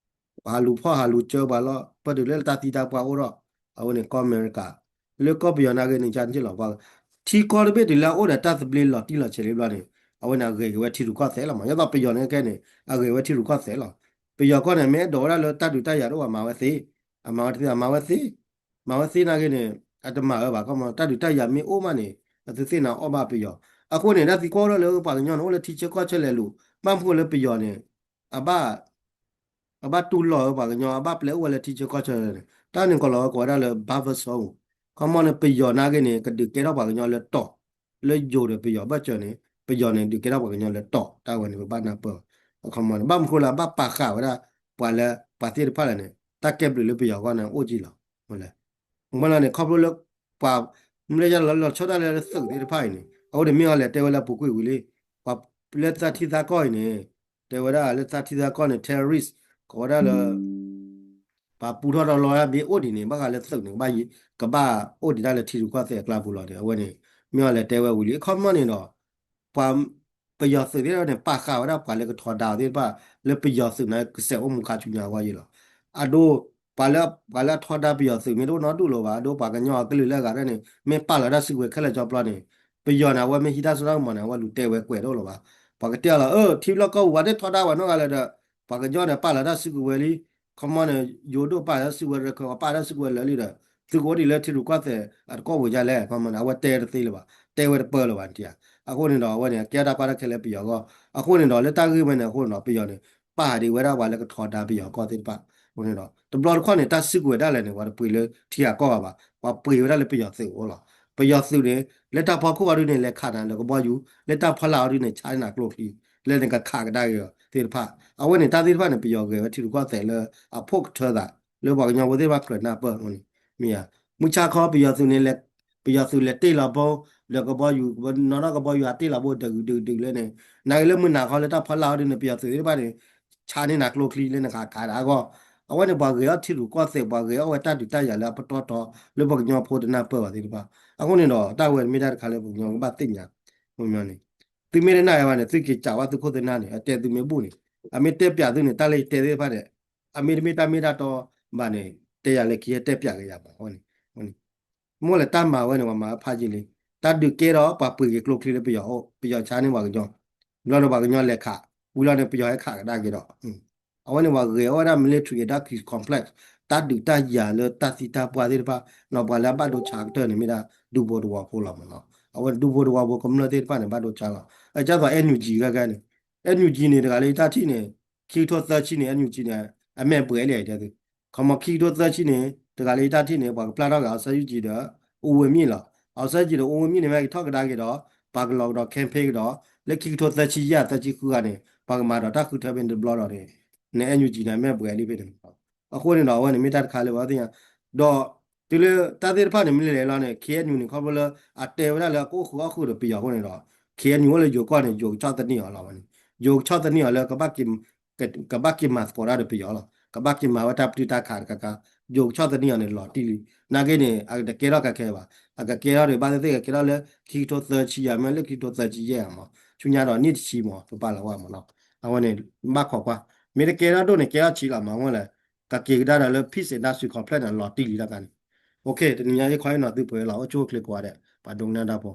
ဟးလူၤဖီၣ်ဟးလူၤစၢပှၤလီၤ, ပတုၤလၢတၢ်သံတၢ်ပှၢ်အိၣ်ထီၣ်, အဝဲန့ၣ်ကီၢ်အမဲရကၤ, လၢကီၢ်ပယီၤနာ်က့န့ၣ် ကန့ၣ်လီၤ, ထံကီၢ်တဘ့ၣ်တုၤလၢအအိၣ်ဒီးတၢ်သဘျ့လီၤတံၢ်လီၤဆဲးလံဘျီန့ၣ် အဝဲန့ၣ်အဂဲၤက့ၤဝဲထံရူၢ်ကီၢ်သဲးလီၤမး, ဒ်သိးပယီၤန့ၣ်ခဲန့ၣ် အဂဲၤဝဲထံရူၢ်ကီၢ်သဲးလီၤ. ပယီၤကီၢ်န့ၣ် မ့ၢ်အဲၣ်ဒိးဝဲဒၣ်လၢတၢ်ဒုးတၢ်ယၤတအိၣ်ဘၣ် မၤဝဲသ့, အမၤဝဲသ့ အမၤဝဲသ့ မၤဝဲသ့နာ်က့န့ၣ် အတမၤဝဲဘၣ် ခီမီ တၢ်ဒုးတၢ်ယၤမ့ၢ်အိၣ်မးန့ၣ် အသုသ့ၣ်န့ၣ်အီၣ်ဘၣ်ပယီၤ, အဃိန့ၣ် တၢ်သံကွၢ်အိၣ်ထီၣ်လၢပှၤကညီန့ၣ် အိၣ်လၢထံဆၢကီၢ်ဆၢလဲၤလူၤ, ဘၣ်မနုၤလၢပယီၤန့ၣ် အဘၣ် အဘၣ်တူၢ်လိာ်ဝဲပှၤကညီ အဘၣ်ပျဲအိၣ်ဝဲလၢထံဆၢကီၢ်ဆၢန့ၣ် တၢ်န့ၣ်ကီးလီၤဝဲကိးဝဲဒၣ်လၢ buffer zone, ခီမီန့ၣ် ပယီၤနာ်က့န့ၣ် ကဒုးကဲထီၣ်ပှၤကညီလၢတီၤ, လၢယိၤဒီးပယီၤဘၢၣ်စၢၤန့ၣ် ပယီၤန့ၣ် ဒုးကဲထီၣ်ပှၤကညီလၢတီၤ တၢ်ဝဲန့ၣ် ပဘၣ်နၢ်ပၢၢ်, ခီမီန့ၣ် ဘၣ်မနုၤဃိလၢအဘၣ်ပာ်ဃာ်ဝဲဒၣ် ပှၤလၢ ပှၤသ့ၣ်တဖၣ်လဲၣ်န့ၣ် တၢ်ကဲဘျုးလၢပယီၤဂီၢ်န့ၣ် အိၣ်ကံလီၤ, မ့ၢ်လဲၣ် မ့ၢ်လီၤန့ၣ် ခီဖျိလၢ ပှၤ မ့ၢ်လၢယလီၤဆီဒၣ်လဲာ်လၢသုးသ့ၣ်တဖၣ်အံၤန့ၣ် အဃိန့ၣ် မ့ၢ်အီၤလဲၤတဲဝဲလၢအပူၤကွံာ်ဝံၤလံ, ပှၤလၢသးထံသးကီၢ်အံၤန့ၣ် တဲဝဲဒၣ်လၢသးထံသးကီၢ်န့ၣ် terrorist ကိးဝဲဒၣ်လၢ ပှၤပူထီၣ်ဒီးလီၤဒၣ်မ့ၢ်အိၣ်ဒ်န့ၣ် ဘၣ်ဃးလၢသုးန့ၣ် ကဘၣ် ကဘၣ်အိၣ်ဒံးတၢ်လၢထံရူၢ်ကီၢ်သဲးအကျါပူၤလီၤန့ၣ် အဝဲန့ၣ် မ့ၢ်အီၤလဲၤတဲဝဲဝံၤလံ အခီပညီန့ၣ်ဒီး ပှၤ ပယီၤသုးသ့ၣ်တဖၣ်န့ၣ် ပာ်ဃာ်ဝဲဒၣ်ပှၤလၢကထီဒါအီၤသ့ၣ်တဖၣ် လၢပယီၤသုးန့ၣ် ကစဲးအိၣ်မူခါဆူညါအဂီၢ်ယံၤလီၤ. အဒိ ပှၤလၢ ပှၤလၢအထီဒါပယီၤသုးမ့ၢ်တအိၣ်နီတဒူၣ်လၢၤဘၣ် အဒိပှၤကညီအကလုာ်လၢအဂၤန့ၣ် မ့ၢ်ပာ်လီၤတၢ်စုကဝဲၤခဲလၢာ်ကၠီပျီန့ၣ် ပယီၤန့ၣ် အဝဲမ့ၢ်ဟံးတၢ်စိတၢ်ကမီၤန့ၣ် အဝဲလူၤတဲဝဲကွဲးတအိၣ်လၢၤဘၣ်. ပှၤကတဲအီၤလီၤ အၢ ထံလီၢ်ကီၢ်ပူၤ ပှၤတထီဒါပှၤနီတဂၤလၢၤဒီး ပှၤကညီန့ၣ် ပာ်လီၤတၢ်စုကဝဲၤလံ ခီမီန့ၣ် ယိၤဒိၣ်ပာ်လီၤတၢ်စုကဝဲၤ ရခၢၣ်ပာ်လီၤတၢ်စုကဝဲၤလၢာ်လံဒီး သုကအိၣ်ဒံးလၢထံရူၢ်ကီၢ်သဲးအတကီၢ်ပူၤဒ်လဲၣ် ခီမီန့ၣ် အဝဲတဲတသ့လၢၤဘၣ် တဲဝဲတပၢၢ်လၢၤဘၣ်နတံၢ်ဧါ. အဃိန့ၣ်ဒီး အဝဲန့ၣ် ကဲတၢ်ကီတၢ်ခဲလၢပယီၤအဂီၢ် အဃိန့ၣ်ဒီး လၢတၢ်ဂ့ၢ်ဝဲန့ၣ်အဃိန့ၣ်ဒီး ပယီၤန့ၣ် ပာ်ဒံးဝဲဒၣ်ပှၤလၢကထီဒါပယီၤအကီၢ်သ့ၣ်တဖၣ် အဃိန့ၣ်ဒီး တဘျီတခီၣ်န့ၣ် တၢ်စုကဝဲၤဒၣ်လဲာ်န့ၣ် ပှၤတပှ့ၤလၢထံဂၤကီၢ်ဂၤဘၣ် ပှၤပှ့ၤဝဲဒၣ်လၢပယီၤသုးအအိၣ်လီၤ. ပယီၤသုးန့ၣ် လၢတၢ်ဖီခိၣ်အီၤဒ်န့ၣ် လဲၤခးနၤလၢကဘီယူၤ လၢတၢ်ဖီလာ်အီၤဒ်န့ၣ် ဆါန့ၢ်နၤကျိချံ လၢနကခးကဒါက့ၤအီၤသ့ၣ်တဖၣ် အဝဲန့ၣ် တၢ်သ့ၣ်တဖၣ်န့ၣ် ပယီၤဂဲၤဝဲထံရူၢ်ကီၢ်သဲးလၢအဖှိၣ်ကထၢသး လၢပှၤကညီဖိသ့ၣ်တဖၣ်ကြၢးနၢ်ပၢၢ်အဃိန့ၣ် မ့ၢ်ဧါ. မုၢ်ဆါခီပယီၤသုးန့ၣ် ပယီၤသုးလဲၤတ့ၢ်လီၤဘီ ဒီးကဘီယူၤ နီၢ်နီၢ်ကဘီယူၤဟးတ့ၢ်လီၤဘီ ဒုးဒုးဒုးလၢန့ၣ် နာ်က့လၢမုၢ်နၤခီလၢတၢ်ဖီလာ်အီၤဒ်န့ၣ် ပယီၤသုးသ့ၣ်တဖၣ်န့ၣ် ဆါန့ၢ်နၤကျိချံလၢနကခးကဒါက့ၤအဂီၢ် အဝဲန့ၣ် ပှၤဂဲၤအီၣ်ထံရူၢ်ကီၢ်သဲး ပှၤဂဲၤအီၣ်ဝဲတၢ်ဒုးတၢ်ယၤလၢအပတီၢ်ထီ လၢပှၤကညီဖိတနၢ်ပၢၢ်ဘၣ်သ့ၣ်တဖၣ် အဃိန့ၣ်ဒီး တၢ်ဝဲန့ၣ်မ့ၢ်တၢ်တခါလၢပှၤကညီကဘၣ်သ့ၣ်ညါ မ့ၢ်န့ၣ် သုမ့ၢ်တနာ်ဝဲဘၣ်န့ၣ် သုက့ၤစးဝဲသုခိၣ်သုနၢ်န့ၣ် အတဲသုမ့ၢ်ဘူၣ်န့ၣ် အမ့ၢ်တဲပျးသုန့ၣ် တၢ်လၢယတဲသ့ၣ်တဖၣ်န့ၣ် အမ့ၢ်တမ့ၢ်တၢ်မ့ၢ်တၢ်တီဘၣ်န့ၣ် တဲယၤလၢခံတဲပျးက့ၤယၤမး အဝဲန့ၣ် မ့ၢ်လဲၣ်တၢ်မၤဝဲန့ၣ် ပှၤမၤဝဲဖးယံာ်လံ တၢ်ဒုးကဲထီၣ်ပှၤပှ့ၤက့ၤကျိချံလၢပယီၤအိၣ် ပယီၤဆါန့ၢ်ပှၤကညီ, ဘျီဒီးပှၤကညီလဲၤခး, ဝံၤလီၤန့ၣ် ပယီၤဟဲခးကဒါက့ၤဒီး အဝဲန့ၣ်ပှၤဂဲၤအီၣ်ဝဲဒၣ် military အတၢ်ခံ complex တၢ်ဒုးတၢ်ယၤလၢတၢ်သံတၢ်ပှၢ်သ့ၣ်တဖၣ်, နီၢ်ပှၤလၢအဘၣ်ဒိဆါကတၢၢ်န့ၣ် မ့ၢ်ဒၣ်ဒူဖိတဝီဖိလီၤမ့ၢ်နီၤ. အဝဲဒူဖိတဝီဖိကမျၢၢ်သ့ၣ်တဖၣ်န့ၣ် ဘၣ်ဒိဆါလီၤ. အကၢ်သိး NUG ဂၤဂၤန့ၣ်, NUG န့ၣ် တဂၤလၢယတၢ်ထံၣ်န့ၣ်, ခံကထိသၢဆံန့ၣ် NUG န့ၣ် အမဲာ်ဘှဲးလံ တဲသု ခီမီခံကထိသၢဆံန့ၣ် တဂၤလၢယတၢ်ထံၣ်န့ၣ် ပှၤကပျၢ်ထီၣ်က့ၤ အောင်ဆန်းစုကြည် ဒီး ဦးဝင်းမြင့် လီၤ. အောင်ဆန်းစုကြည် ဒီး ဦးဝင်းမြင့် န့ၣ် မ့ၢ်ကထီၣ်ကဒါက့ၤဒီး ပှၤကလီၤကဒီး campaign ကဒီး လၢခံကထိသၢဆံယဲၢ်သၢဆံဃုဂၤန့ၣ် ပှၤကမၤဒီးတၢ်ဃုထၢဖဲန့ၣ်တဘျီဒီးန့ၣ် န NUG န့ၣ် အမဲာ်ဘှဲးလံဖဲန့ၣ်. အဃိန့ၣ်ဒီး အဝဲန့ၣ်မ့ၢ်တၢ်တခါလၢပသ့ၣ်ညါ, ဒီးတုၤလၢတၢ်သ့ၣ်တဖၣ်န့ၣ် မ့ၢ်လဲၤလဲၤလီၤန့ၣ် KNU န့ၣ် ခီဖျိလၢအတဲဝဲဒၣ်လၢအကအိၣ်ဃုာ်အီၣ်ဃုာ်ဒီးပယီၤအဃိန့ၣ်ဒီး KNU အိၣ်လၢယိၤကီၢ်န့ၣ် ယိၤကဆီၣ်သနံးအီၤလီၤဝဲန့ၣ်, ယိၤကဆီၣ်သနံးအီၤလၢ ကဘၣ်က့ၤမၤသကိးတၢ်ဒီးပယီၤလီၤ. ကဘၣ်က့ၤမၤဝဲတၢ်ပတုာ်တၢ်ခးတခါခါ, ယိၤကဆီၣ်သနံးအီၤန့ၣ် လီၤတံၢ်လံ. နာ်က့န့ၣ် အတကဲထီၣ်ခဲခဲဘၣ်. အကကဲထီၣ်ဒီး ဘၣ်သ့ၣ်သ့ၣ်ကကဲထီၣ်လၢ ခံကထိသၢဆံယဲၢ် မ့ၢ်လၢခံကထိသၢဆံယဲၢ်မး, ဆူညါဒီးနံၣ်တဆံမး ပပာ်လီၤဝဲမးနီၤ. အဝဲန့ၣ် ဘၣ်ခိးကွၢ်, မ့ၢ်တကဲထီၣ်ဒိၣ်န့ၣ် ကဲထီၣ်ဆံးလီၤမး အဝဲလဲၣ်, ကက့ၤကဒါဒီးလၢ peace industry complex န့ၣ် လီၤတံၢ်လံတၢ်ခါန့ၣ်. တနံၤညါယခီအံၤနီၤသုပှဲၤလီၤ အိၣ်ဆူၣ်အိၣ်ချ့ကိးဂၤဒဲး ပှၤဒိကနၣ်တၢ်ဖိ